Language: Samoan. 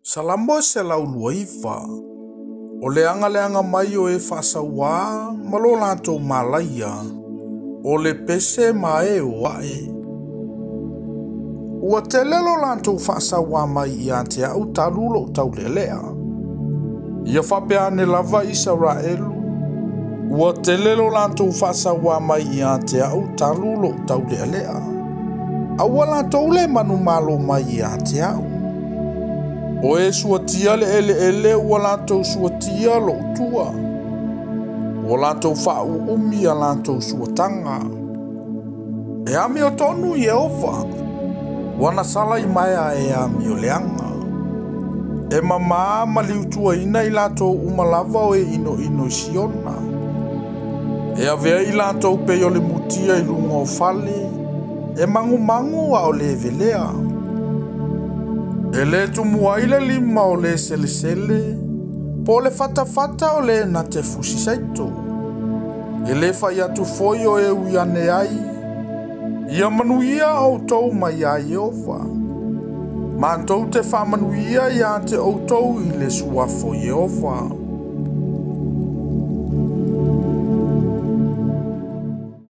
Salamo 129. O le agaleaga mai o e faasauā ma lo latou malaia, o le pese ma e o ae. Ua tele lo latou faasauā mai ia te au talu lou taulealea. Ia faapea ane lava Isaraelu, ua tele lo latou faasauā mai ia te au talu lou taulealea. A ua latou le manumalo mai ia te au. O e suatia le eleele ua latou suatia lou tua. Ua latou faauumi a latou suataga. E amiotonu Ieova, ua nasala i maea e amioleaga. E mamā ma liutuaina i latou uma lava o e inoino i Siona. E avea i latou pei o le mutia i luga o fale, e magumagu a o le velea. E le tumu ai le lima o le selesele, po o le fatafata o le na te fusisaito. E le fai atu foi o e ui ane ai, ia manuia outou mai ia Ieova. Matou te faamanuia ia te outou i le suafa o Ieova.